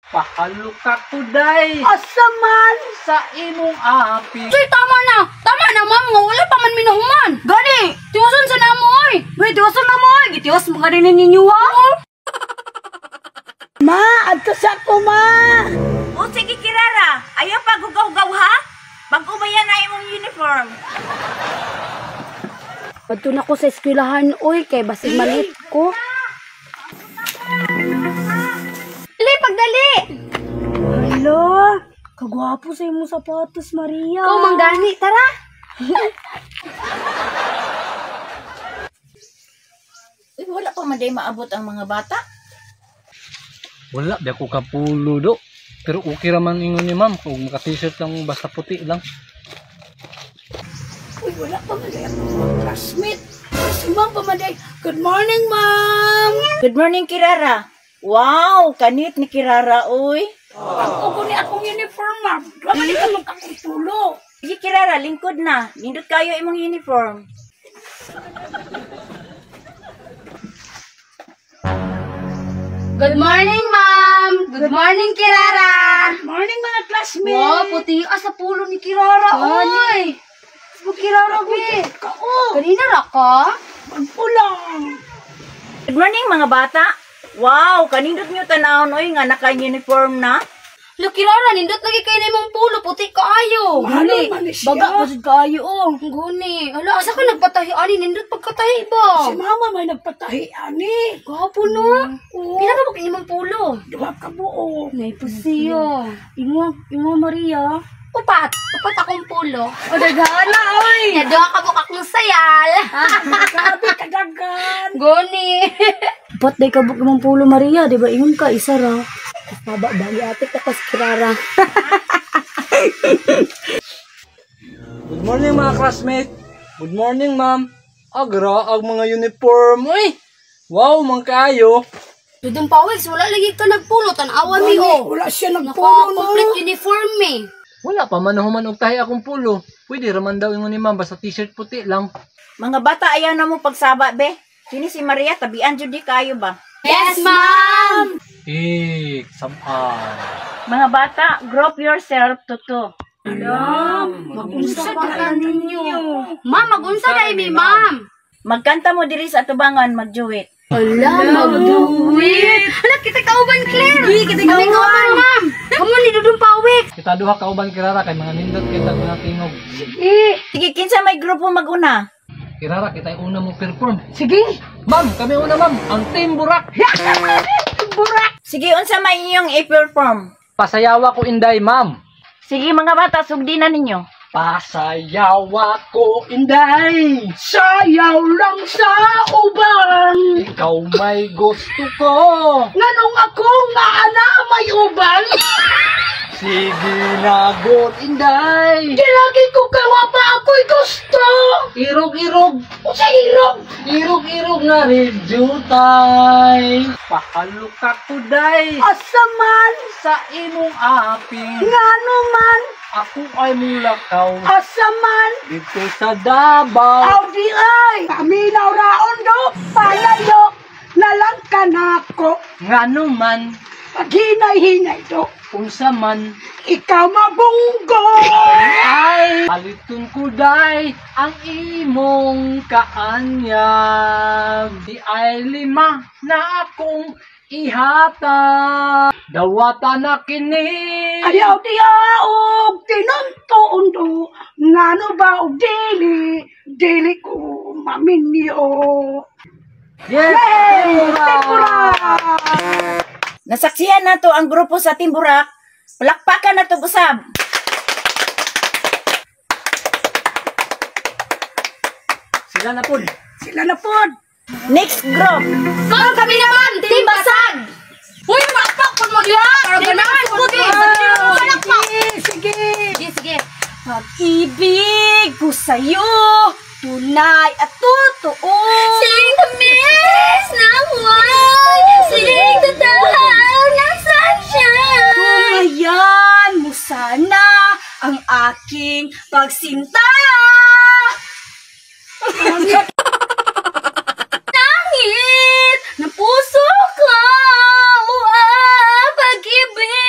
Pahalukak ko day Asa man? sa imong api. Tuy, tama na. Tama na, ma'am. Nga wala pa man minahuman. Gani, tiwason sa namo, oy. Wait, tiwason na mo, oy. Gitiwas mo ka rin ninyo, ha? Ma, adto sa ko, ma. O sige Kirara, ayaw paghugaw-hugaw ha? Bago ba yan na imong uniform? Padto na ko sa eskwelahan, oy. Kay basig malit ko. Dali, pagdali. Hala, kagwapo sa imong sapatos, Maria. Ikaw, manggani. Tara. Uy, wala pa man day maabot ang mga bata. Wala, di ako kapulo do. Pero okay raman ingon ni ma'am. Kung maka-t-shirt lang, basta puti lang. Uy, wala pa man day akong mga classmate. Si ma'am pa man day. Good morning, ma'am. Good morning Kirara. Wow, kanit ni Kirara uy. Ang ugo ni akong uniform, ma'am. Duha man ka akong tulo. Sige Kirara, lingkod na. Nindot kayo imong uniform. Good morning, ma'am. Good morning, Kirara. Good morning, mga classmate. Wow, puti sa pulo ni Kirara, oy. Mo Kirara, be. Kao, Kanina ra ka? magpulang. Good morning mga bata. Wow, kanindot nyo tanawon uy nga naka-uniform na. Lo, Kirara, nindot lagi kay na imong pulo, puti kaayo. Mahalo man ni siya. Baga pa jud kaayo, oh. Guni. Hala, asa ka nagpatahi ani nindot pagkatahi ba? Si mama may nagpatahi, ani. Gwapo no. Pila ka ba imong pulo? Duha ka buo. Naipasiyo. Imo, imo Maria. Upat. Upat akong pulo. O, daghana, oy. Nya duha ka buok akong sayal. Grabe kadagan. Guni. Upat day kabuk imong pulo Maria, di ba ingon ka isa ra. Baba bali ate ka kas Kirara. Good morning mga classmate. Good morning ma'am. Agra ang mga uniform. Uy! Wow, mang kaayo. Dudong pawigs, wala lagi ka nagpulo, tan-awa mi oh. Wala siya Naka nagpulo, no? complete uniform eh. Wala pa man human og tahi akong pulo. Pwede raman daw ingon ni ma'am basta t-shirt puti lang. Mga bata ayaw na mo pagsaba be. Kini si Maria tabian jud di kayo ba? Yes, ma'am. Eh, samaan. Mga bata, group yourself to two. Magunsa pa ka ninyo. Ma'am, magunsa dai mi, ma'am. Magkanta mo diri sa atubangan, magjuwit. Ala, magduwit. Ala, kita kauban, Claire. Sige, kita kauban, ma'am. Kamu ni Dudong Pawik. Kita duha kauban Kirara kay mga nindot kita mga tingog. Sige, kinsa may grupo maguna? Kirara kita yung una mo perform. Sige. Ma'am, kami una ma'am, ang Team Burak. Sige, unsa may inyong i-perform? Pasayawa ko inday, ma'am. Sige mga bata, sugdi na ninyo. Pasayawa ko inday. Sayaw lang sa uban. Ikaw may gusto ko. Nganong ako nga ana may uban? Sige na god inday. Gilagi ko kay wa pa ako'y gusto. Irog-irog. O sa irog. Irog-irog nga rin jutay. Pahalukak ko day. Asa man, Sa imong aping. ngano man, Ako ay mulakaw. asa man, Dito sa Davao. aw di ay. Paminaw raon do, palayo, nalang ka nako. Ngano man, Paghinay-hinay do, unsa man, ikaw mabunggo. ay paliton ko day ang imong kaanyag. Di ay lima na akong ihatag. Dawata na kini. Ayaw di og tinuntuon do, ngano ba og dili, dili ko maminyo. Yes! Hey, Timura! Timura! Nasaksihan na to ang grupo sa Timburak. Palakpakan na to usab. Sila na pod. Sila na pod. Next group. Ma'am, kami na, ma'am. Team Basag. Uy, palakpak po mo diha. Para ganahan po di. Palakpak. Sige, sige. Sige, sige. Pag-ibig ko sa'yo, tunay at totoo. Sing the mist ng wine. Sing the town ng sunshine. Tunghayan mo sana ang aking pagsinta. Langit ng puso ko. Oh, pag-ibig.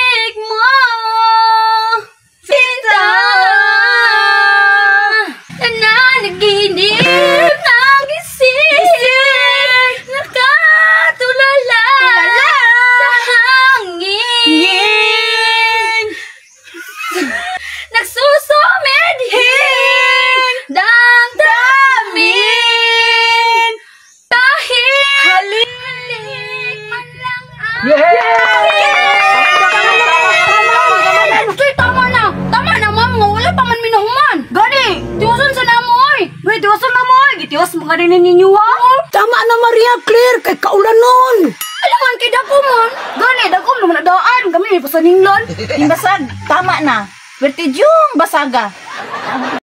Gitiwas mo gani ninyo ha. Tama na, Maria Claire, kay kaulanon. Alangan kay dako man. Gani dako naman na daan kami may pasaninglan. Imbasag, tama na. Perti yung basaga.